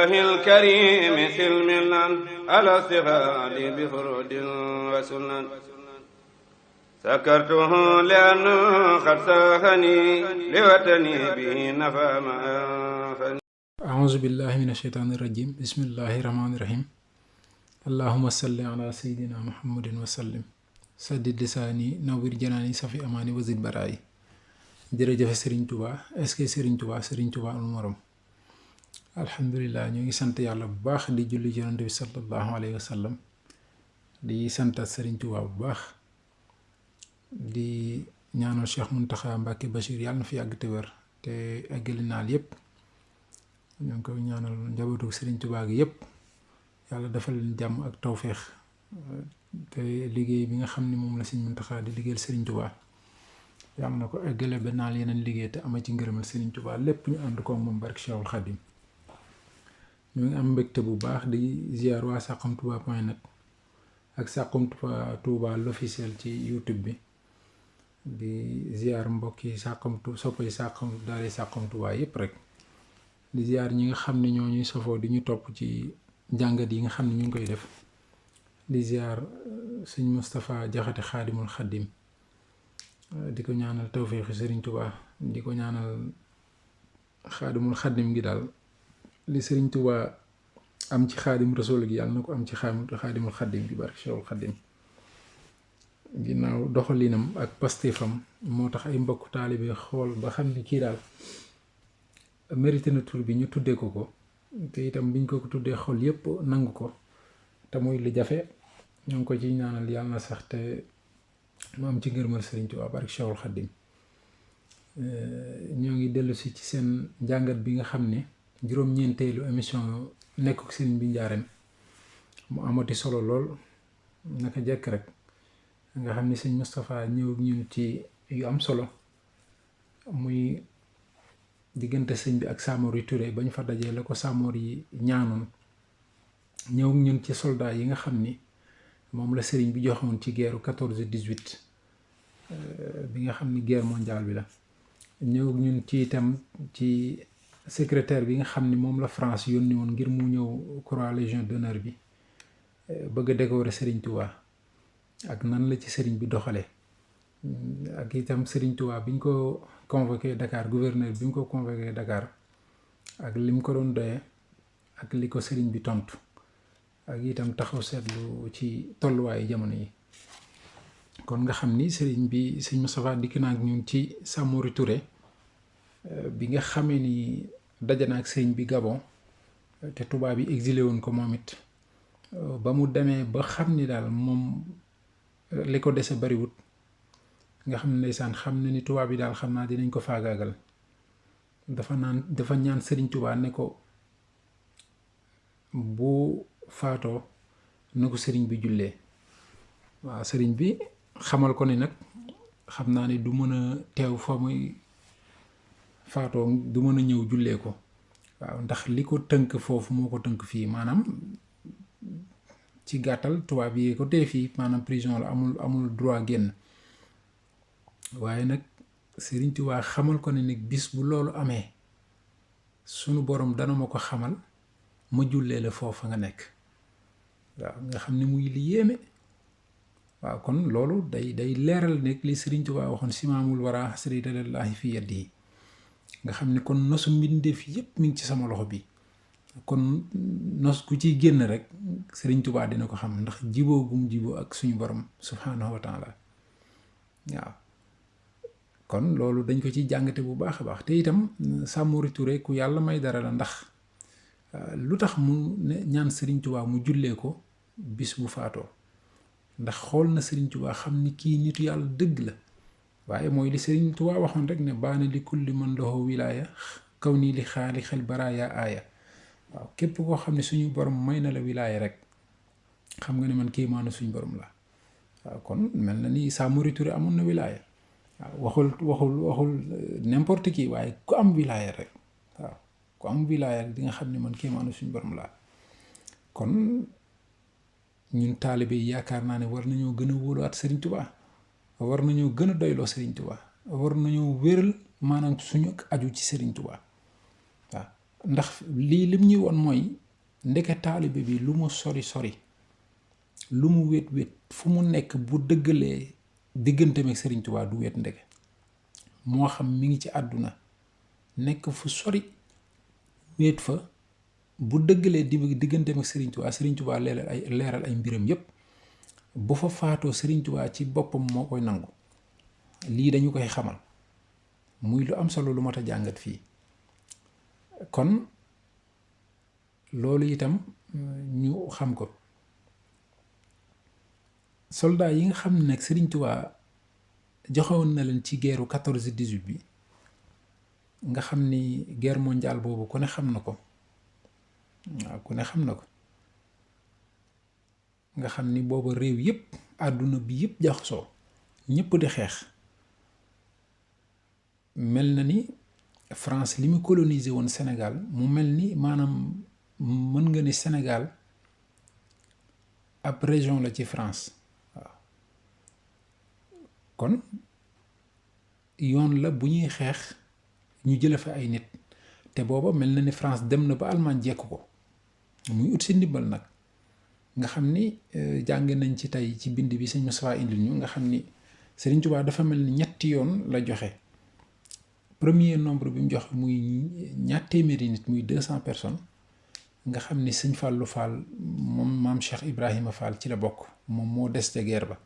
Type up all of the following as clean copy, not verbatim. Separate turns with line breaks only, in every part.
الكريم سلمنا على استغال بفرود وسنن سكرته لأنه قد ساخني لوطني به نفى ما أنفني.
أعوذ بالله من الشيطان الرجيم بسم الله الرحمن الرحيم اللهم صل على سيدنا محمد وسلم سدد لساني نوّر جناني صفي أماني وزد برائي jërëjëf Serigne Touba est-ce que Serigne Touba amul morom alhamdulilah ñu ngi sant yàlla bu baax di julli ci yonent bi sallallahu alayhi wa sallam di santaat Serigne Touba bu baax di ñaanal Cheikh Mountakha Mbacké Bachir yàlla na fi yàgg te wér te eggali naal yépp ñu ngi koy ñaanal njabootu Serigne Touba gi yépp yàlla defal leen jàmm ak tawféex te liggéey bi nga xam ne moom la Serigne Mountakha di liggéeyal Serigne Touba yàlla na ko eggale ba naal yeneen liggéey te ama ci ngërëmal Serigne Touba lépp ñu ànd ko moom barke Cheikhul Khadim ñu ngi am mbégte bu baax di ziar waa saxamtouba.net ak Saxum Touba l'officiel ci YouTube bi di ziar mbokki soppay daara Saxum Touba yépp rek di ziar ñi nga xam ne ñoo ñuy safoo di ñu topp ci jàngat yi nga xam ne ñu ngi koy def di ziar sëñ Moustapha Jaxate Xaadimul Xadim di ko ñaanal tawféexi Serigne Touba di ko ñaanal Xaadimul Xadim gi daal li Serigne Touba am ci Xaadim Rasul gi yàlla na ko am ci Xaadimul Xadim gi barke Cheikhul Xadim ginnaaw doxalinam ak pastéefam moo tax ay mbokk taalibe xool ba xam ni kii daal mérité na tur bi ñu tuddee ko te itam biñ ko tuddee xol yépp nangu ko te muy lu jafe ñoo ngi ko ci ñaanal yàlla na sax te mu am ci ngërëmal Serigne Touba barke Cheikhul Khadim ñoo ngi dellu si ci seen jàngat bi nga xam ne juróom-ñeenteelu émission nekkuk Serigne bi njaareem mu amati solo lool naka jekk rek nga xam ne sëñ Moustapha ñëw ak ñun ci yu am solo muy diggante sëñ bi ak Samori Touré ba ñu fa dajee la ko Samori yi ñaanoon ñëw ak ñun ci soldat yi nga xam ni moom la sëriñ bi joxoon ci guerre 14-18 bi nga xam ni guerre mondiale bi la ñëw ñun ci itam ci secrétaire bi nga xam ni moom la France yónni woon ngir mu ñëw croix légion d'honneur bi bëgg a décorer sëriñ Touba ak nan la ci sëriñ bi doxale ak itam sëriñ Touba bi ñu ko convoqué Dakar gouverneur bi ñu ko convoqué Dakar ak lim ko doon doye ak li ko sëriñ bi tontu ak itam taxaw seetlu ci tolluwaayu jamono yi kon nga xam ni sëñ Moustapha dikk na ak ñun ci Samori Touré bi nga xamee ni daje na ak sëriñ bi Gabon te tubaab yi exilé woon ko moom it ba mu demee ba xam ni daal moom li ko dese bariwut nga xam ne ndeysaan xam na ni tubaab yi daal xam naa dinañ ko faagaagal dafa ñaan sëriñ Touba ne ko bu faatoo na ko sëriñ bi jullee waaw sëriñ bi xamal ko ni nag xam naa ni du mën a teew fa muy faatoo du mën a ñëw jullee ko waaw ndax li ko tënk foofu moo ko tënk fii maanaam ci gàttal tubaab yi ko tee fii maanaam prison la amul droit génn waaye nag sëriñ Tuubaa xamal ko ne nag bis bu loolu amee sunu borom dana ma ko xamal ma jullee la foofa nga nekk waaw nga xam ne muy li yéeme waaw kon loolu day leeral nekk li Serigne Touba waxoon simaamul wara xasridalallahi fi yadihi nga xam ne kon nosu mbindeef yépp mi ngi ci sama loxo bi kon nos ku ciy génn rek Serigne Touba dina ko xam ndax jiboo gum jiboo ak suñu borom subhanahu wa taala waaw kon loolu dañ ko ciy jàngate bu baax a baax te itam Samori Touré ku yàlla may dara la ndax lu tax mu ñaan Serigne Touba mu jullee ko bis bu faatoo ndax xool na Serigne Touba xam ni kii nitu yàlla dëgg la waaye mooy li Serigne Touba waxoon rek ne baana li kulli man lahu wilaaya kaw nii li xaali xel baraaya aaya waaw képp koo xam ne suñu borom may na la wilaaya rek xam nga ne man kii maana suñu borom la waaw kon mel na ni Samori Touré amoon na wilaaya waaw waxul n'importe qui waaye ku am wilaaya rek waaw ku am wilaaya di nga xam ne man kii maana suñu borom laa kon ñun taalibe yi yaakaar naa ne war nañoo gën a wóoluwaat Serigne Touba war nañoo gën a doyloo Serigne Touba war nañoo wéral maanaam suñu aju ci Serigne Touba waaw ndax lii lim ñuy woon mooy ndeke taalibe bi lu mu sori sori lu mu wét wét fu mu nekk bu dëggalee digganteem ak Sëriñ Tuubaa du wét ndeke moo xam mi ngi ci àdduna nekk fu sori wéet fa bu dëggalee digganteem ak Sëriñ Tuubaa leeral ay mbiram yépp bu fa faatoo Sëriñ Tuubaa ci boppam moo koy nangu lii dañu koy xamal muy lu am solo lu mat a jàngat fii kon loolu itam ñu xam ko soldat yi nga xam ne nag Sëriñ Tuubaa joxewoon na leen ci guerru 14-18 bi nga xam ni guerre mondiale boobu ku ne xam na ko waaw ku ne xam na ko nga xam ni booba réew yépp àdduna bi yépp jaxasoo ñépp di xeex mel na ni France li mu colonisé woon Sénégal mu mel ni maanaam mën nga ni Sénégal ab région la ci France waaw kon yoon la bu ñuy xeex ñu jële fa ay nit te booba mel na ni France dem na ba Allemagne jekk ko muy ut si ndimbal nag nga xam ni jàng nañ ci tey ci bind bi sëñ Moustapha indil ñu nga xam ni Sëriñ Tuubaa dafa mel ni ñetti yoon la joxe premier nombre bi mu joxe muy 200 nit muy 200 personnes nga xam ni sëñ Fallou Fall moom maam Cheikh Ibrahima Fall ci la bokk moom moo des ca guerre ba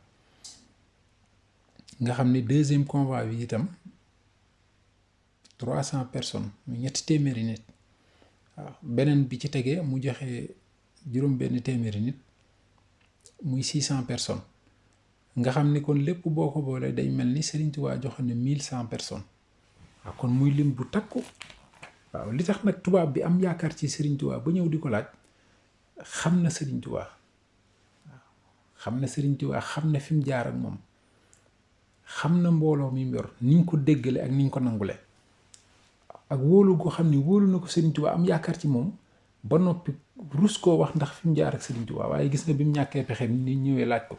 nga xam ni deuxième convoi bi itam 300 personnes muy 200 nit waaw beneen bi ci tegee mu joxe juróom-benn téeméeri nit muy 600 personnes nga xam ni kon lépp boo ko boolee day mel ni Sëriñ Tuubaa joxe ne 1100 personnes waaw kon muy lim bu takku waaw li tax nag tubaab bi am yaakaar ci Sëriñ Tuubaa ba ñëw di ko laaj xam na Sëriñ Tuubaa waaw xam na Sëriñ Tuubaa xam na fi mu jaar ak moom xam na mbooloo mi mu yor niñ ko déggale ak niñ ko nangule ak wóolu goo xam ni wóolu na ko Sëriñ Tuubaa am yaakaar ci moom ba noppi rus koo wax ndax fi mu jaar ak Sëriñ Tuubaa waaye gis nga bi mu ñàkkee pexe ni ñëwee laaj ko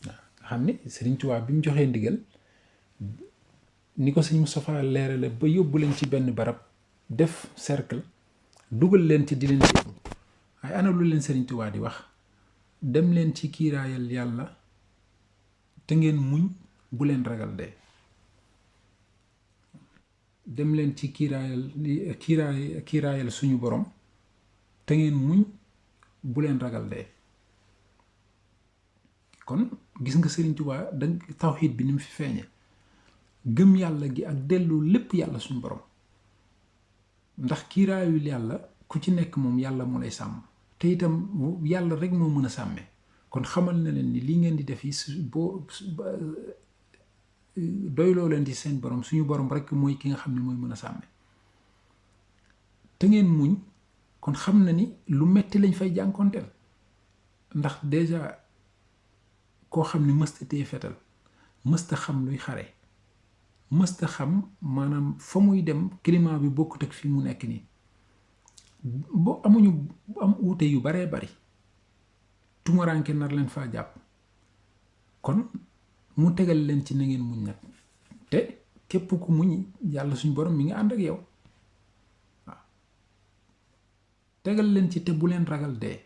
waaw nga xam ni Sëriñ Tuubaa bi mu joxee ndigal ni ko sëñ Moustapha leerale ba yóbbu leen ci benn barab def cercle dugal leen ci di leen déglu waaye ana lu leen Sëriñ Tuubaa di wax dem leen ci kiiraayal yàlla te ngeen muñ bu leen ragal dee dem leen ci kiiraayal suñu borom te ngeen muñ bu leen ragal dee kon gis nga Sëriñ Tuubaa danga tawxiid bi ni mu fi feeñe gëm yàlla gi ak delloo lépp yàlla suñu borom ndax kiiraayul yàlla ku ci nekk moom yàlla moo lay sàmm te itam yàlla rek moo mën a sàmme kon xamal na leen ni li ngeen di def yi boo doyloo leen ci seen borom suñu borom rek mooy ki nga xam ne mooy mën a sàmme te ngeen muñ kon xam na ni lu metti lañ fay jànkonteel ndax déjà koo xam ne mësta tee fetal mësta xam luy xare mësta xam maanaam fa muy dem climat bi bokkut ak fi mu nekk nii boo amuñu am uute yu baree bari tumuraanke nar leen faa jàpp kon mu tegal leen ci na ngeen muñ nag te képp ku muñ yàlla suñ borom mi ngi ànd ak yow waaw tegal leen ci te bu leen ragal dee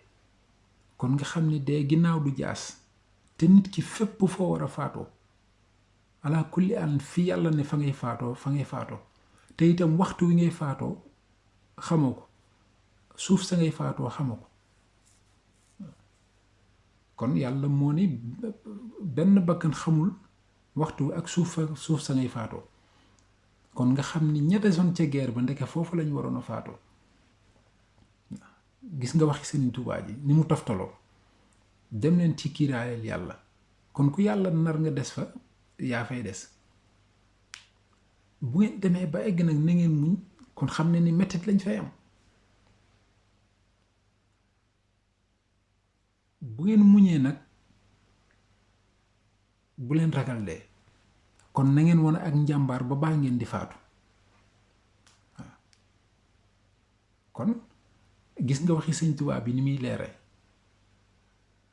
kon nga xam ni dee ginnaaw du jaas te nit ki fépp foo war a faatoo ala kulli an fi yàlla ne fa ngay faatoo te itam waxtu wi ngay faatoo xamoo ko suuf sa ngay faatoo xamoo ko kon yàlla moo ni benn bakkan xamul waxtu ak suuf sa ngay faatoo kon nga xam ni ña desoon ca guerre ba ndeke foofu lañ waroon a faatoo gis nga waxi Sëriñ Tuubaa ji ni mu toftaloo dem leen ci kiiraayal yàlla kon ku yàlla nar nga des fa yaa fay des bu ngeen demee ba egg nag na ngeen muñ kon xam ne ni mettit lañ fay am bu ngeen muñee nag bu leen ragal dee kon na ngeen wane ak njàmbaar ba baa ngeen di faatu waaw kon gis nga waxi Sëñ Tuubaa bi ni muy leere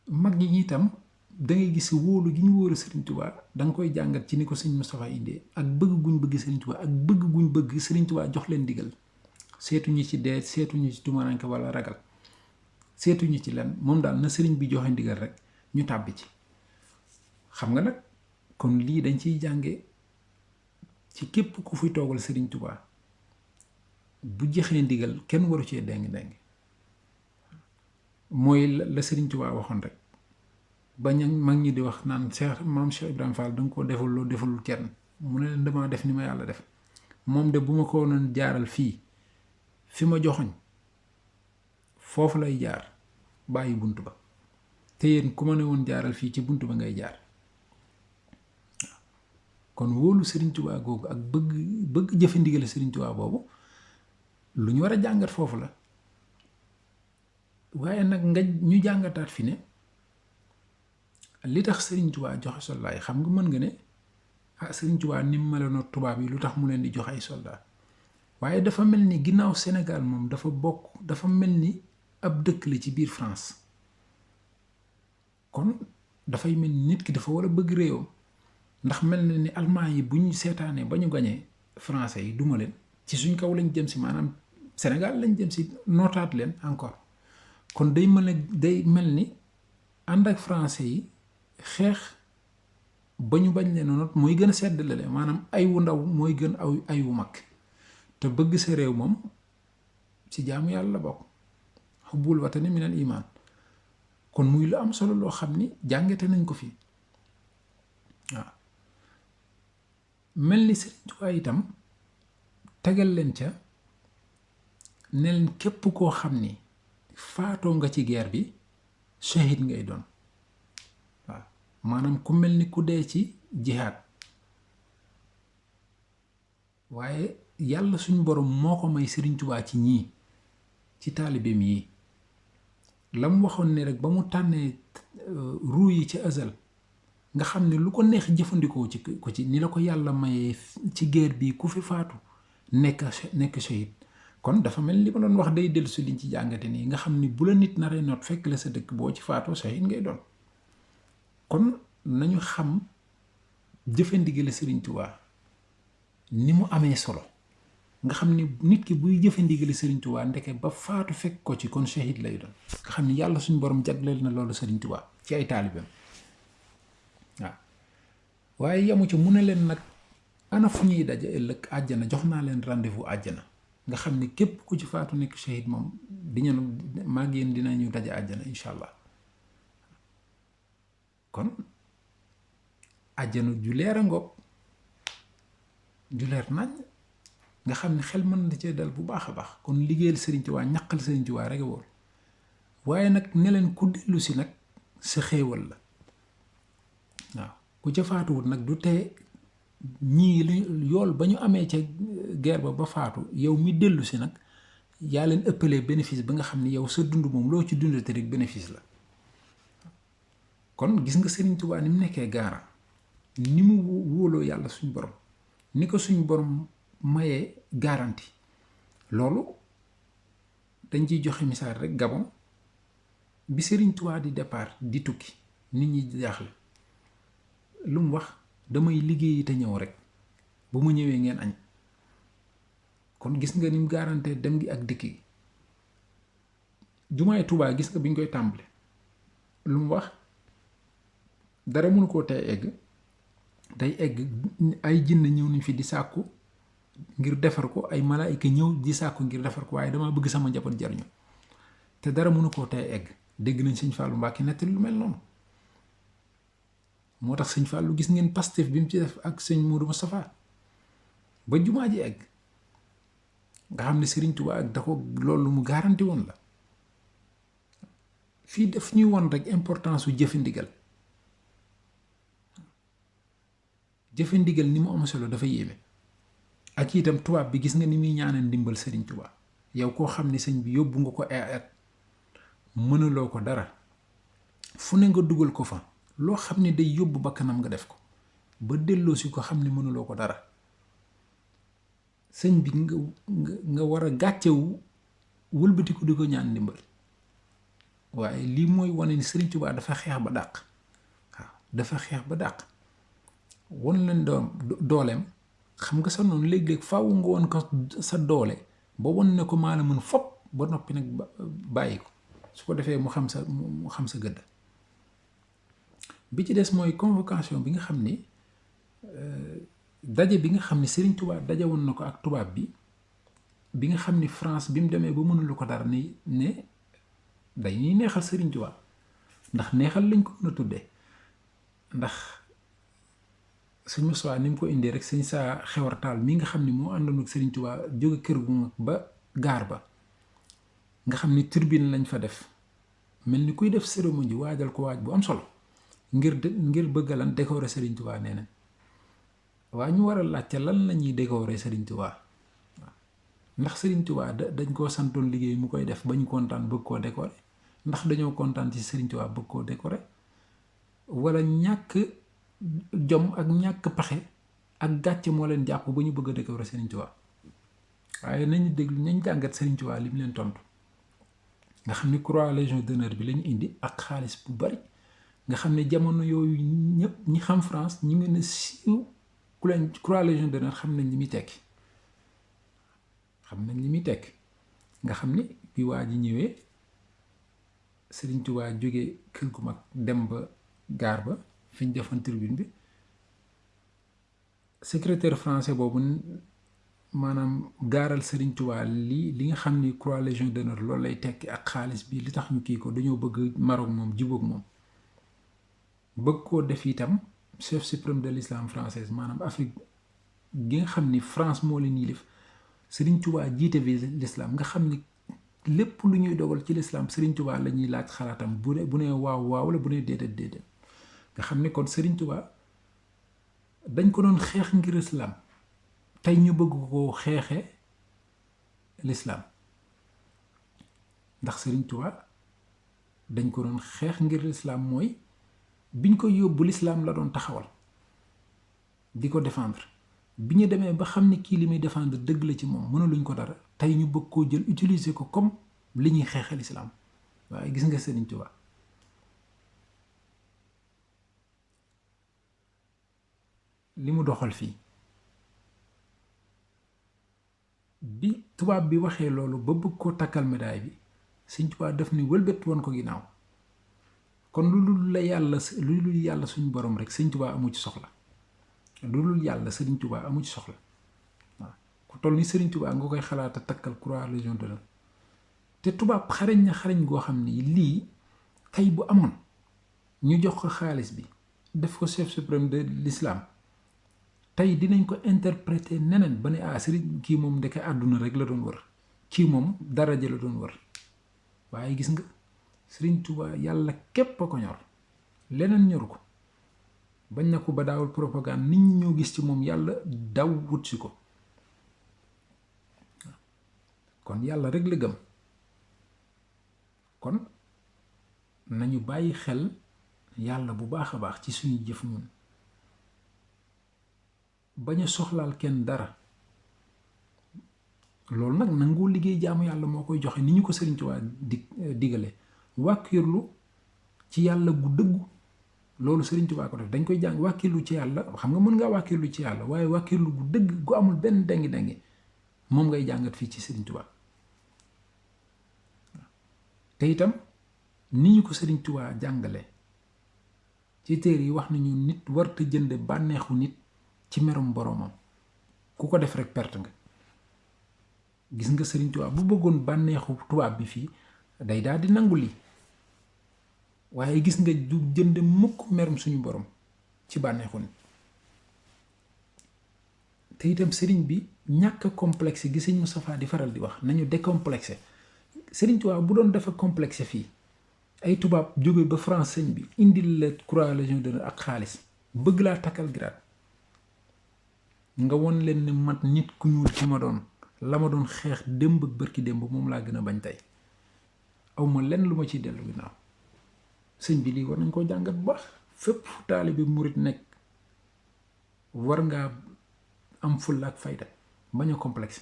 mag ñi itam dangay gis wóolu gi ñu wóolu Sëriñ Tuubaa danga koy jàngat ci ni ko sëñ Moustapha indee ak bëgg guñ bëgg Sëriñ Tuubaa ak bëgg guñ bëgg Sëriñ Tuubaa jox leen digal seetuñu ci dee, seetuñu ci tumaranke wala ragal, seetuñu ci lenn. moom daal na sëriñ bi joxe ndigal rek ñu tàbbi ci. xam nga nag kon lii dañ ciy jànge ci képp ku fi toogal sëriñ Tuubaa bu joxee ndigal kenn waru cee déng-déng. mooy la sëriñ Tuubaa waxoon rek ba ña mag ñi di wax naan Cheikh maam Cheikh Ibrahima Fall da nga ko defal loo defalul kenn. mu ne leen damaa def ni ma yàlla def. moom de bu ma ko doon jaaral fii fi ma joxoñ foofu lay jaar bàyyi bunt ba, te yéen ku ma ne woon jaaral fii ci bunt ba ngay jaar. kon wóolu sëriñ Tuubaa googu ak bëgg jëfe ndigale sëriñ Tuubaa boobu lu ñu war a jàngat foofu la. waaye nag ñu jàngataat fi ne li tax sëriñ Tuubaa joxe soldat yi. xam nga mën nga ne sëriñ Tuubaa ni mu meloon ak tubaab yi lu tax mu leen di jox ay soldat. waaye dafa mel ni ginnaaw Sénégal moom dafa mel ni ab dëkk la ci biir France. kon dafay mel ni nit ki dafa war a bëgg réewam, ndax mel na ni allemand yi bu ñu seetaanee ba ñu gañee français yi duma leen ci suñ kaw lañ jëm si, maanaam Sénégal lañ jëm si nootaat leen encore. kon day mel ni ànd ak français yi xeex ba ñu bañ leen noot mooy gën a seddale maanaam ay wu ndaw mooy gën ay wu mag. te bëgg sa réew moom ci jaamu yàlla la bokk, xubbul watani minal iman. kon muy lu am solo loo xam ni jàngate nañ ko fii. waaw mel ni Sëriñ Tuubaa itam tegal leen ca ne leen képp koo xam ni faatoo nga ci guerre bi shahid ngay doon. waaw maanaam ku mel ni ku dee ci jihaad. waaye yàlla suñ borom moo ko may Sëriñ Tuubaa ci ñii, ci taalibeem yi. la mu waxoon ne rek ba mu tànnee ruu yi ci azal nga xam ne lu ko neex jëfandikoo ci ni la ko yàlla mayee ci guerre bi ku fi faatu nekk shahid. kon dafa mel li ma doon wax day dellu si liñ ci jàngate nii, nga xam ni bu la nit naree noot fekk la sa dëkk boo ci faatoo shahid ngay doon. kon nañu xam jëfe ndigal Sëriñ Tuubaa ni mu amee solo, nga xam ni nit ki buy jëfe ndigal Sëriñ Tuubaa ndeke ba faatu fekk ko ci kon shahid lay doon. nga xam ni yàlla suñu borom jagleel na loolu Sëriñ Tuubaa ci ay taalibeem. waaw waaye yamu ci mu ne leen nag ana fu ñuy daje ëllëg àjjana, jox naa leen rendez-vous àjjana. nga xam ni képp ku ci faatu nekk shahid moom maag yéen dinañu daje àjjana incha allah. kon àjjana ju leer a ngoog, ju leer nañ, nga xam ne xel mën na cee dal bu baax a baax. kon liggéeyal Sëriñ Tuubaa, ñaqal Sëriñ Tuubaa rek a wóor. waaye nag ne leen ku dellu si nag sa xéewal la. waaw ku ca faatuwut nag du tee ñii yool ba ñu amee ca guerre ba faatu, yow mi dellu si nag yaa leen ëppalee bénéfice ba nga xam ni yow sa dund moom loo ci dundate rek bénéfice la. kon gis nga Sëriñ Tuubaa ni mu nekkee gaara, ni mu wóoloo yàlla suñ borom, ni ko suñ borom mayee garantie. loolu dañ ciy joxe misaal rek. Gabon bi Sëriñ Tuubaa di départ di tukki, nit ñi jaaxle, lu mu wax damay liggéeyi te ñëw rek, bu ma ñëwee ngeen añ. kon gis nga ni mu garantie dem gi ak dikk gi. jumaay Tuubaa gis nga biñ koy tàmbale lu mu wax dara mënu koo tey egg, day egg ay jinne ñëw nañ fi di sàkku ngir defar ko, ay malaayika ñëw di sàkku ngir defar ko, waaye dama bëgg sama njaboot jariñu, te dara mënu koo tey egg. dégg nañ sëñ Fallou Mbacke nettali lu mel noonu. moo tax sëñ Fallou gis ngeen Pastef bi mu ci def ak sëñ Moudou Moustapha ba jumaa ji egg, nga xam ne Sëriñ Tuubaa ak da ko loolu mu garanti woon la. fii daf ñuy won rek importance su jëfe ndigal. jëfe ndigal ni mu am solo dafa yéeme. ak itam tubaab bi gis nga ni muy ñaanal ndimbal Sëriñ Tuubaa. yow koo xam ne sëñ bi yóbbu nga ko at mënuloo ko dara, fu ne nga dugal ko fa, loo xam ne day yóbbu bakkanam nga def ko ba delloo si ko xam ne mënuloo ko dara. sëñ bi nga war a gàccewu wëlbatiku di ko ñaan ndimbal. waaye lii mooy wane ni Sëriñ Tuubaa dafa xeex ba dàq. waaw dafa xeex ba dàq. won leen dooleem. xam nga sa noonu léeg-léeg faaw nga woon ko sa doole ba won ne ko maa la mën fopp ba noppi nag bàyyi ko su ko defee mu xam sa gëdd. bi ci des mooy convocation bi nga xam ni daje bi nga xam ni Serigne Touba daje woon na ko ak tubaab bi nga xam ni France bi mu demee ba mënulu ko dara ni ne dañuy neexal Serigne Touba ndax neexal lañ ko mën a tuddee ndax sëñ Moussa ni mu ko indee rek sëñ saa xewartaal mi nga xam ni moo àndoon ak Serigne Touba jóge kër gu mag ba gaar ba nga xam ni turbine lañ fa def mel ni kuy def cérémonie waajal ko waaj bu am solo ngir bëgg lan décorer Serigne Touba nee na waa ñu war a laajte lan la ñuy décorer Serigne Touba waaw ndax Serigne Touba dañ koo santoon liggéey mu koy def ba ñu kontaan bëgg koo décorer ndax dañoo kontaan ci Serigne Touba bëgg koo décorer wala ñàkk jom ak ñàkk paxe ak gàcce moo leen jàpp ba ñu bëgg a décorer Serigne Touba waaye nañu déglu nañ jàngat Serigne Touba li mu leen tontu nga xam ni croix légion d'honneur bi lañu indi ak xaalis bu bari nga xam ne jamono yooyu ñëpp ñi xam France ñi ngi ne siiw ku leen croix légion d'honneur xam nañ li muy tekki nga xam ni bi waa ji ñëwee Serigne Touba jóge kër gu mag dem ba gaar ba fi ñu defoon tribune bi secrétaire français boobu maanaam gaaral Serigne Touba li nga xam ni croix légion d'honneur loolu lay tekki ak xaalis bi li tax ñu kii ko dañoo bëgg maroog moom jubóog moom bëgg koo def itam chef suprême de l'islam française maanaam Afrique gi nga xam ni France moo leen yilif Serigne Touba jiite bi l'islam nga xam ni lépp lu ñuy dogal ci l'islam Serigne Touba la ñuy laaj xalaatam bu ne waaw la bu ne déedéet nga xam ni kon Serigne Touba dañ ko doon xeex ngir l'islam tey ñu bëgg koo xeexe l'islam ndax Serigne Touba dañ ko doon xeex ngir l'islam mooy biñ ko yóbbu l'islam la doon taxawal di ko défendre bi ñu demee ba xam ni kii li muy défendre dëgg la ci moom mënaluñ ko dara tey ñu bëgg koo jël utiliser ko comme li ñuy xeexe l'islam waaye gis nga Serigne Touba li mu doxal fii bi tubaab bi waxee loolu ba bëgg koo takkal médaille bi Serigne Touba daf ni wëlbét woon ko ginnaaw kon lu dul yàlla suñu borom rek Serigne Touba amu ci soxla lu dul yàlla Serigne Touba amu ci soxla waaw ku toll ni Serigne Touba nga koy xalaata takkal croix légion d'honneur te tubaab xarañ na xarañ goo xam ni lii tey bu amoon ñu jox ko xaalis bi def ko chef suprême de l'islam tey dinañ ko interpréter neneen ba ne Serigne kii moom ndeke àdduna rek la doon wër kii moom daraja la doon wër waaye gis nga Serigne Touba yàlla képp a ko ñor leneen ñoru ko bañ na ko ba daawul propagande nit ñi ñoo gis ci moom yàlla daw wut si ko kon yàlla rek la gëm kon nañu bàyyi xel yàlla bu baax a baax ci suñu jëf ñun bañ a soxlaal kenn dara loolu nag nangoo liggéey jaamu yàlla moo koy joxe ni ñu ko Serigne Touba digale wàkkirlu ci yàlla gu dëggu loolu Serigne Touba ko def dañ koy jàng wàkkirlu ci yàlla xam nga mën ngaa wàkkirlu ci yàlla waaye wàkkirlu gu dëgg gu amul benn dengi moom ngay jàngat fii ci Serigne Touba te itam ni ñu ko Serigne Touba jàngale ci téere yi wax nañu nit warta jënd bànneexu nit ci merum boroomam ku ko def rek perte nga gis nga Serigne Touba bu bëggoon bànneexu tubaab bi fii day daal di nangu lii waaye gis nga du jënd mukk merum suñu borom ci bànneexu nit te itam Serigne bi ñàkk complexe gi Serigne Moustapha di faral di wax nañu décomplexé Serigne Touba bu doon dafa complexe fii ay tubaab jóge ba France sëñ bi indil la croix légion d'honneur ak xaalis bëgg laa takkal grade nga won leen ne mat nit ku ñuul ci ma doon la ma doon xeex démb ak bërki démb moom laa gën a bañ tey awma lenn lu ma ciy dellu ginnaaw sëñ bi lii war nañ koo jàngat bu baax fépp fu taalibe murit nekk war ngaa am fulla ak fayda bañ a complexe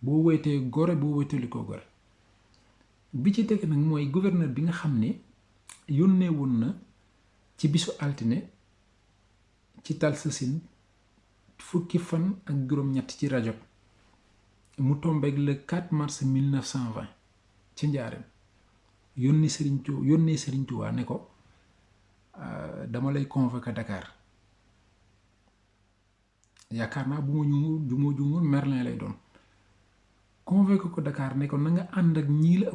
boo wéetee gore boo wéetali ko gore bi ci teg nag mooy gouverneur bi nga xam ne yónnee woon na ci bisu altine ci Talsasine fukki fan ak juróom-ñett ci Rajab mu tombeeg le 4 mars 1920 ci njaareem yónni Sëriñ Tuubaa ne ko dama lay convoquer Dakar yaakaar naa bu ma juumul Merlin lay doon convoquer ko Dakar ne ko na nga ànd ak ñi la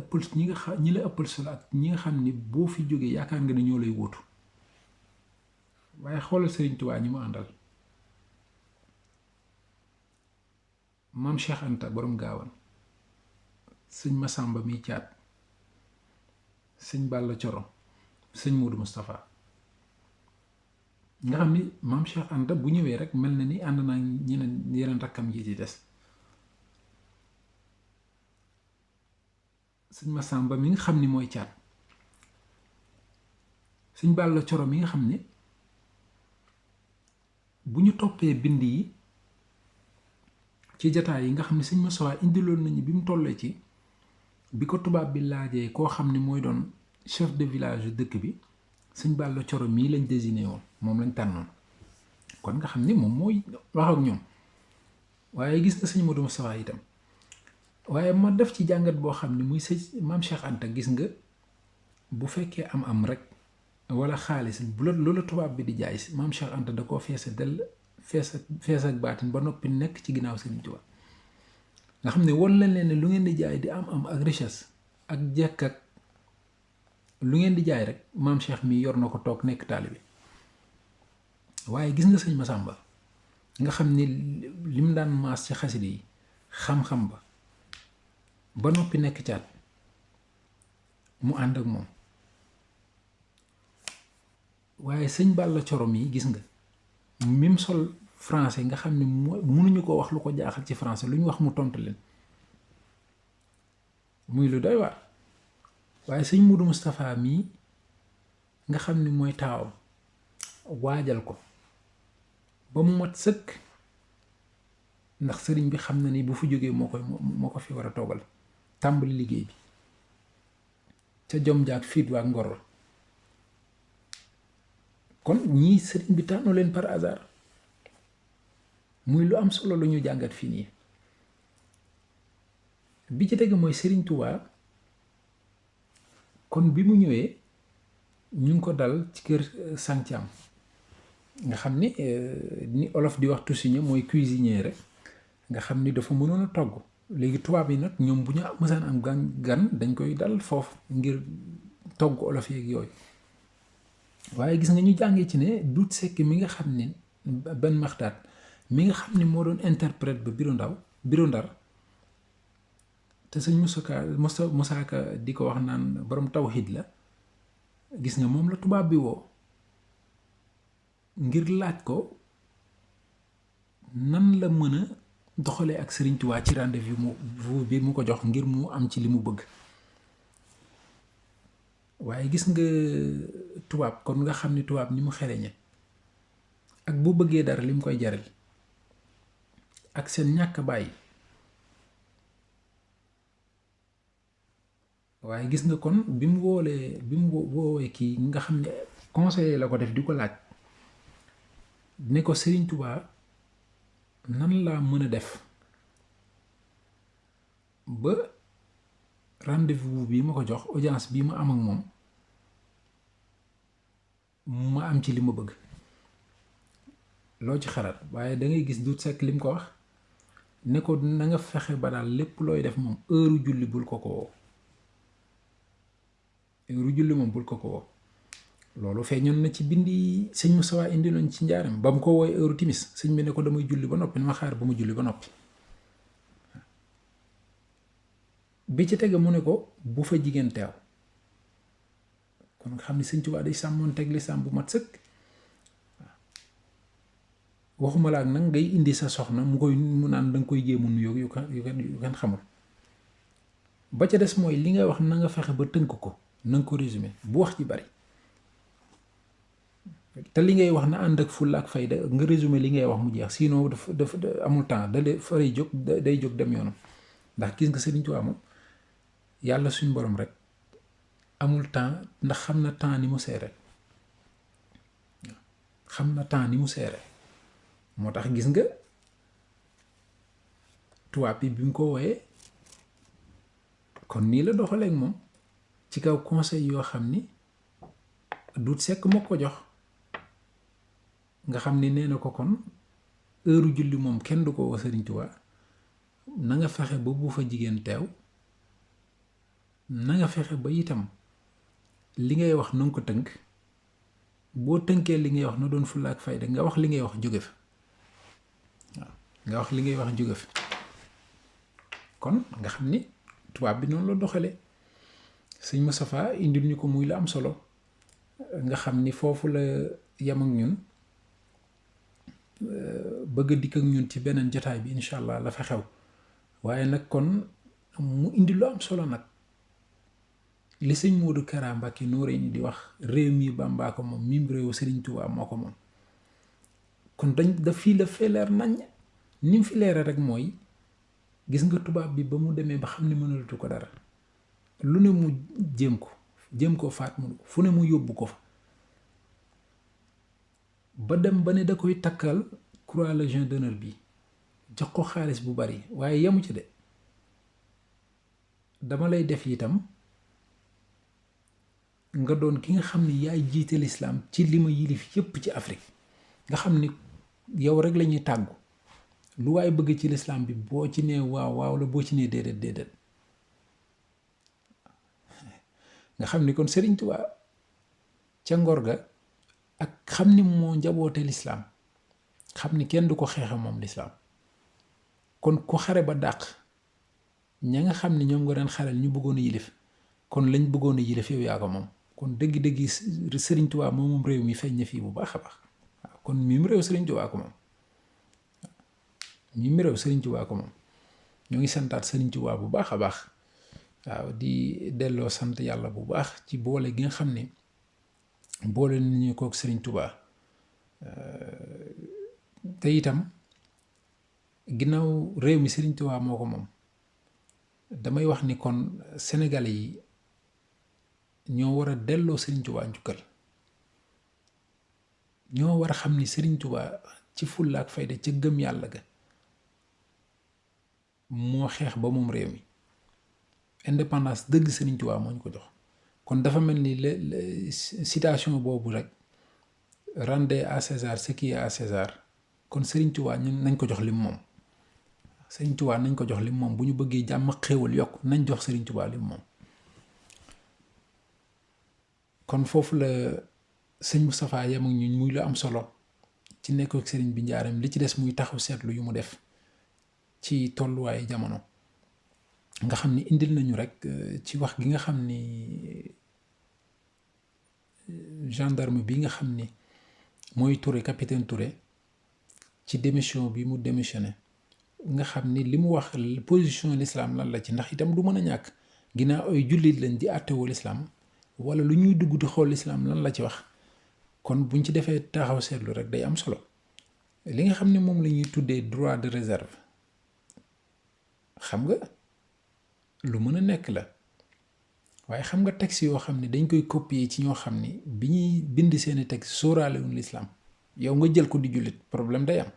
ëppal solo ak ñi nga xam ni boo fi jógee yaakaar nga ne ñoo lay wóotu waaye xoolal Sëriñ Tuubaa ñi mu àndal maam Cheikh Anta borom Gaawan sëñ Masamba mi caat sëñ Balla Coro sëñ Modou Moustapha nga xam ni maam Cheikh Anta bu ñëwee rek mel na ni ànd naa yeneen rakkam yi ci des sëñ Masamba mi nga xam ni mooy caat sëñ Balla Coro mi nga xam ni bu ñu toppee bind yi ci jataay yi nga xam ne sëñ Massawa indiloon nañu bi mu tollee ci bi ko tubaab bi laajee koo xam ne mooy doon chef de village dëkk bi sëñ Balla Coro mii lañ désigné woon moom lañ tànnoon kon nga xam ni moom mooy wax ak ñoom waaye gis nga sëñ Modou Moustapha itam waaye ma def ci jàngat boo xam ne muy sëñ maam Cheikh Anta gis nga bu fekkee am rek wala xaalis bu la loola tubaab bi di jaay maam Cheikh Anta da koo feese dell fees ak baatin ba noppi nekk ci ginnaaw Sëriñ Tuubaa nga xam ne won leen ne lu ngeen di jaay di am ak richesse ak jekk ak lu ngeen di jaay rek maam Cheikh mi yor na ko toog nekk taalibe waaye gis nga sëñ Masamba nga xam ni lim daan maas ci xaside yi xam-xam ba noppi nekk caat mu ànd ak moom waaye sëñ Balla Coro mi gis nga mim sol français nga xam ne mënuñu ko wax lu ko jaaxal ci français lu ñu wax mu tontu leen muy lu doy waar waaye sëñ Modou Moustapha mii nga xam ni mooy taawam waajal ko ba mu mat sëkk ndax sëriñ bi xam na ni bu fu jógee moo ko fi war a toogal tàmbali liggéey bi ca jom jaak fiit waa ngor la kon ñii sëriñ bi tànnoo leen par hasard muy lu am solo lu ñu jàngat fii nii bi ci tege mooy Sëriñ Tuubaa kon bi mu ñëwee ñu ngi ko dal ci kër Santhiam nga xam ni olof di wax toussigné mooy cuisinier rek nga xam ni dafa mënoon a togg léegi tubaab yi nag ñoom bu ñu mësaan am gan dañ koy dal foofu ngir togg olof yeeg yooyu waaye gis nga ñu jàngee ci ne Dut Sekk mi nga xam ni benn maxtaat mi nga xam ni moo doon interprète ba Biro Ndar te sëñ Moussa Ka di ko wax naan borom tawxiid la gis nga moom la tubaab bi woo ngir laaj ko nan la mën a doxalee ak Sëriñ Tuubaa ci rendez-vous bi mu ko jox ngir mu am ci li mu bëgg waaye gis nga tubaab kon nga xam ni tubaab ni mu xereñe ak bu bëggee dara li mu koy jaral ak seen ñàkk bàyyi waaye gis nga kon bi mu woowee kii nga xam ne conseiller la ko def di ko laaj ne ko Sëriñ Tuubaa nan laa mën a def ba rendez-vous bi ma ko jox audience bi ma am ak moom ma am ci li ma bëgg loo ci xalaat waaye da ngay gis Dut Sekk lim ko wax ne ko na nga fexe ba daal lépp looy def moom heure julli bul ko woo heure julli moom bul ko woo loolu feeñoon na ci bindi sëñ Moussa indi nañ ci njaaram ba mu ko wooy heure timis sëñ bi ne ko damay julli ba noppi na ma xaar ba ma julli ba noppi bi ci tege mu ne ko bu fa jigéen teew kon nga xam ne Sëñ Tuubaa day sàmmoon teg lislaam bu mat sëkk waxuma la ak nag ngay indi sa soxna mu naan danga koy jéemu nuyoo yu kenn xamul ba ca des mooy li ngay wax na nga fexe ba tënk ko na nga ko résumé bu wax ci bari te li ngay wax na ànd ak fulla ak fayda nga résumé li ngay wax mu jeex sinon dafa amul temps day jóg dem yoonam ndax gis nga Sëriñ Tuubaa moom yàlla suñ borom rek amul temps ndax xam na temps ni mu seere moo tax gis nga tubaab bi mu ko wooyee kon nii la doxaleeg moom ci kaw conseil yoo xam ni Dut Sekk moo ko jox nga xam ni nee na ko kon heure julli moom kenn du ko woo Sëriñ Tuubaa na nga fexe ba bu fa jigéen teew na nga fexe ba itam li ngay wax na nga ko tënk boo tënkee li ngay wax na doon fulla ak fayda nga wax li ngay wax jóge fa waaw nga wax li ngay wax jóge fa kon nga xam ni tubaab bi noonu la doxale sëñ Moustapha indil ñu ko muy la am solo nga xam ni foofu la yam ak ñun bëgg a dikk ak ñun ci beneen jotaay bi incha allah la fa xew waaye nag kon mu indi lu am solo nag li sëñ Modou Kara Mbacké Noreyni di wax réew mi Bàmbaa ko moom mim réew Sëriñ Tuubaa moo ko moom kon daf fii la fee leer nañ ni mu fi leere rek mooy gis nga tubaab bi ba mu demee ba xam ne mënalatu ko dara lu ne mu jéem ko faat mu fu ne mu yóbbu ko fa ba dem ba ne da koy takkal croix légion d'honneur bi jox ko xaalis bu bari waaye yemu ci de dama lay def itam nga doon ki nga xam ni yaay jiite lislaam ci li ma yilif yépp ci Afrique nga xam ni yow rek lañuy tàggu lu waay bëgg ci lislaam bi boo ci nee waaw waaw la boo ci nee déedéet nga xam ni kon Sëriñ Tuubaa ca ngor ga ak xam ni moo njaboote lislaam xam ni kenn du ko xeexe moom lislaam kon ku xare ba dàq ña nga xam ni ñoom nga daan xareel ñu bëggoon a yilif kon lañ bëggoon a yilif yow yaa ko moom kon dëgg-dëgg Sëriñ Tuubaa moom réew mi feeñ na fii bu baax a baax waaw kon mim réew Sëriñ Tuubaa ko moom mim réew Sëriñ Tuubaa ko moom ñoo ngi santaat Sëriñ Tuubaa bu baax a baax waaw di delloo sant yàlla bu baax ci boole gi nga xam ne boole nañu kook Sëriñ Tuubaa te itam ginnaaw réew mi Sëriñ Tuubaa moo ko moom damay wax ni kon Sénégalais yi ñoo war a delloo Sëriñ Tuubaa njukkal ñoo war a xam ni Sëriñ Tuubaa ci fulla ak fayda ca gëm yàlla ga moo xeex ba moom réew mi indépendance dëgg Sëriñ Tuubaa moo ñu ko jox kon dafa mel ni citation boobu rek rendez à César ce qui est à César kon Sëriñ Tuubaa ñun nañ ko jox lim moom Sëriñ Tuubaa nañ ko jox lim moom bu ñu bëggee jàmm xéewal yokk nañ jox Sëriñ Tuubaa lim moom kon foofu la sëñ Moustapha yam ak ñun muy lu am solo ci nekk ak sëriñ bi njaaram li ci des muy taxaw seetlu yu mu def ci tolluwaayu jamono nga xam ni indil nañu rek ci wax gi nga xam ni gendarme bi nga xam ni mooy Touré capitaine Touré ci démission bi mu démissionné nga xam ni li mu wax position l'islam lan la ci ndax itam du mën a ñàkk ginnaaw ay jullit lañ di àttewoo l'islam wala lu ñuy dugg di xool l'islam lan la ci wax kon buñ ci defee taxaw seetlu rek day am solo li nga xam ne moom la ñuy tuddee droit de réserve xam nga lu mën a nekk la waaye xam nga texte yoo xam ne dañ koy copier ci ñoo xam ni bi ñuy bind seeni texte sóoraalewuñ l'islam yow nga jël ko di jullit problème day am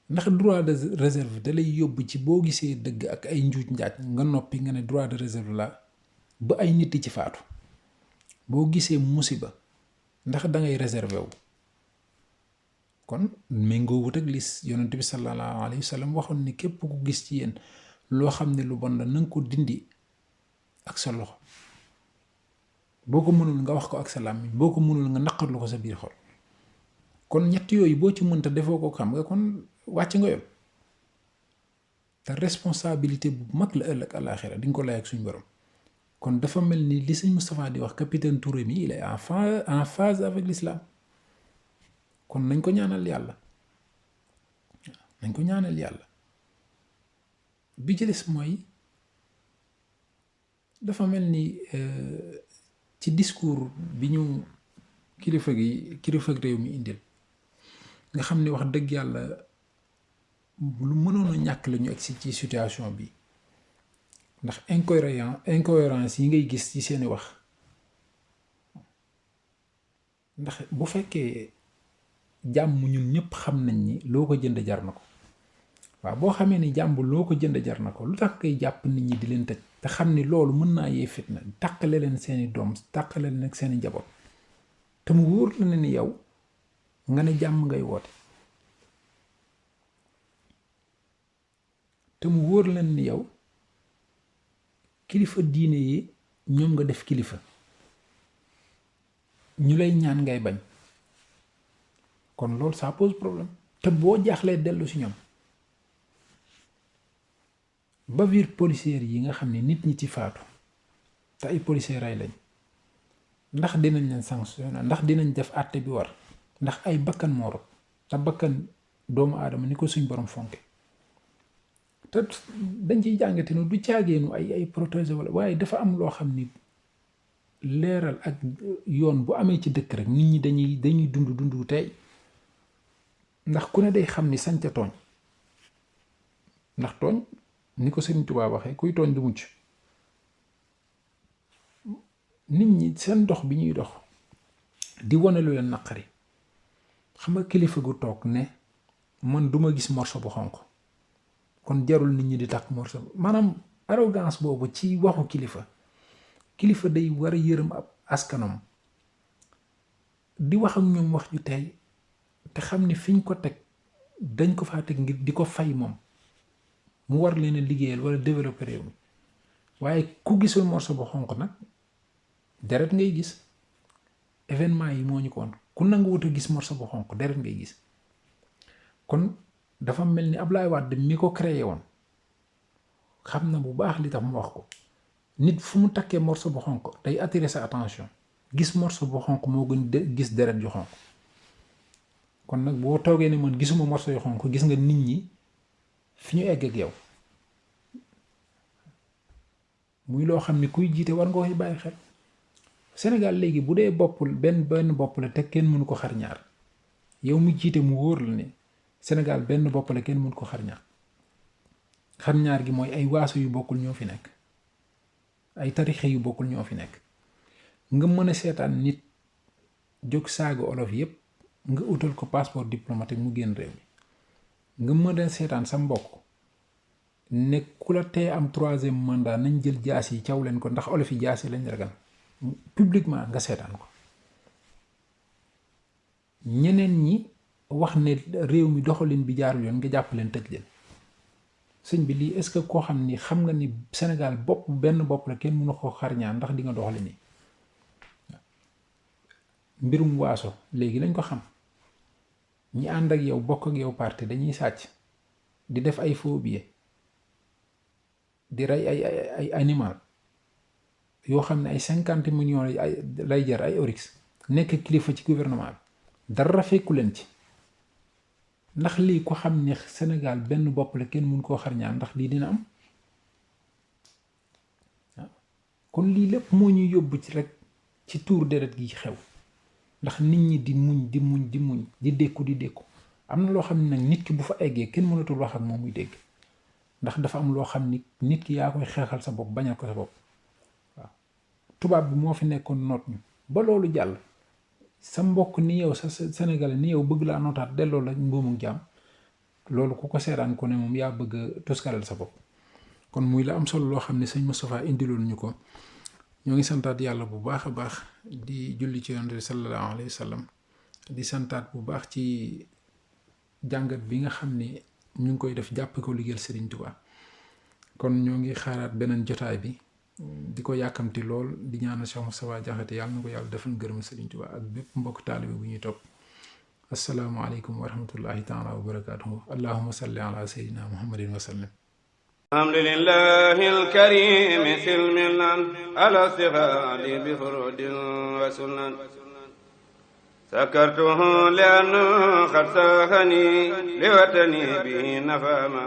ndax droit de réserve da lay yóbbu ci boo gisee dëgg ak ay njuuj njaaj nga noppi nga ne droit de réserve la ba ay nit ci faatu boo gisee musiba ndax da ngay réservé wu kon méngoo wut ak lis yonent bi sallallahu alayhi wa sallam waxoon ni képp ku gis ci yéen loo xam ne lu bon la na nga ko dindi ak sa loxo boo ko mënul nga wax ko ak sa làmmiñ boo ko mënul nga naqarlu ko sa biir xol kon ñett yooyu boo ci mënta defoo ko xam nga kon wàcc nga yoon te responsabilité bu mag la ëllëg àllaaxira di nga ko lay ak suñu borom kon dafa mel ni li sëñ Moustapha di wax capitaine Touré mi il est en phase avec l'islam kon nañ ko ñaanal yàlla nañ ko ñaanal yàlla bi ci des mooy dafa mel ni ci discours bi ñu kilifa réew mi indil nga xam ni wax dëgg yàlla lu mënoon a ñàkk la ñu egsi ci situation bi ndax incohérence yi ngay gis ci seeni wax ndax bu fekkee jàmm ñun ñëpp xam nañ ni loo ko jënd jar na ko. waaw boo xamee ni jàmm loo ko jënd jar na ko lu tax koy jàpp nit ñi di leen tëj te xam ni loolu mën naa yee fitna tàqale leen seeni doom tàqale leen ak seeni njaboot te mu wóor la ne ni yow nga ne jàmm ngay woote te mu wóor leen ni yow kilifa diine yi ñoom nga def kilifa ñu lay ñaan ngay bañ kon loolu ça pose problème te boo jaaxlee dellu si ñoom bavure policière yi nga xam ne nit ñi ci faatu te ay policiers ray lañ ndax dinañ leen sanctionner ndax dinañ def àtte bi war ndax ay bakkan moo rot te bakkan doomu aadama ni ko suñ borom fonke te dañ ciy jàngate nu du caageenu ay protéger wala waaye dafa am loo xam ni leeral ak yoon bu amee ci dëkk rek nit ñi dañuy dund tey ndax ku ne day xam ni sañ ca tooñ ndax tooñ ni ko Sëriñ Tuubaa waxee kuy tooñ du mucc nit ñi seen dox bi ñuy dox di wane lu leen naqari xam nga kilifa gu toog ne man duma gis morso bu xonq kon jarul nit ñi di takk morso maanaam arrogance boobu ci waxu kilifa day war a yërëm ab askanam di wax ak ñoom wax ju tey te xam ni fiñ ko teg dañ ko faa teg ngir di ko fay moom mu war leen a liggéeyal wala développer réew mi waaye ku gisul morso bu xonq nag deret ngay gis événement yi moo ñu ko woon ku nanguwut a gis morso bu xonq deret ngay gis kon dafa mel ni Ablaye Wade mi ko créé woon xam na bu baax li tax mu wax ko nit fu mu takkee morso bu xonq day attirer sa attention gis morso bu xonq moo gën gis deret ju xonq kon nag boo toogee ne man gisuma morso yu xonq gis nga nit ñi fi ñu egg ak yow muy loo xam ni kuy jiite war nga koy bàyyi xel Sénégal léegi bu dee boppul benn bopp la te kenn mënu ko xar ñaar yow mu jiite mu wóor la ne Sénégal benn bopp la kenn mënu ko xar ñaar gi mooy ay waaso yu bokkul ñoo fi nekk ay tarixe yu bokkul ñoo fi nekk nga mën a seetaan nit jóg saaga olof yépp nga utal ko passeport diplomatique mu génn réew mi nga mën a seetaan sa mbokk ne ku la tee am 3e mandat nañ jël jaas yi caw leen ko ndax olof yi jaas yi lañ ragal publiquement nga seetaan ko ñeneen ñi wax ne réew mi doxalin bi jaarul yoon nga jàpp leen tëj leen sëñ bi lii est-ce que koo xam ni xam nga ni Sénégal benn bopp la kenn mënu ko xarñaan ndax di nga doxali nii mbirum waaso léegi lañ ko xam ñi ànd ak yow bokk ak yow parti dañuy sàcc di def ay faux billets di rey ay animal yoo xam ne ay 50 millions lay jar ay oryx nekk kilifa ci gouvernement bi dara fekku leen ci ndax lii ko xam ne Sénégal benn bopp la kenn mun koo xarñaan ndax lii dina am kon lii lépp moo ñuy yóbbu ci rek ci tuur deret gi xew ndax nit ñi di muñ di dékku am na loo xam ne nag nit ki bu fa eggee kenn mënatul wax ak moom muy dégg ndax dafa am loo xam ni nit ki yaa koy xeexal sa bopp bañal ko sa bopp waaw tubaab bi moo fi nekkoon noot ñu ba loolu jàll sa mbokk ni yow sa Sénégalais ni yow bëgg laa nootaat delloo la mbuumu jàmm loolu ku ko seetaan ko ne moom yaa bëgg a tuskalal sa bopp kon muy la am solo loo xam ne sëñ Moustapha indiloon ñu ko ñoo ngi santaat yàlla bu baax a baax di julli ci yonent bi sallallahu alayhi wa sallam di santaat bu baax ci jàngat bi nga xam ni ñu ngi koy def jàpp ko liggéeyal Serigne Touba kon ñoo ngi xaaraat beneen jotaay bi di ko yàkkamti lool di ñaanal Cheikh Moustapha Diakhaté yàlla na ko yàlla defal ngërëm Serigne Touba ak bépp mbokk taalibe bu ñuy topp asalaamaaleykum wa rahmatullahi taala wa barakaatuhu allahumma salli ala sayyidina muhammadin wa sallim
alhamdulillahi alkarim silmilan ala sihadi bi furudin wa sunan sakartuhu li'annahu qad sahani liwatani bi nafa ma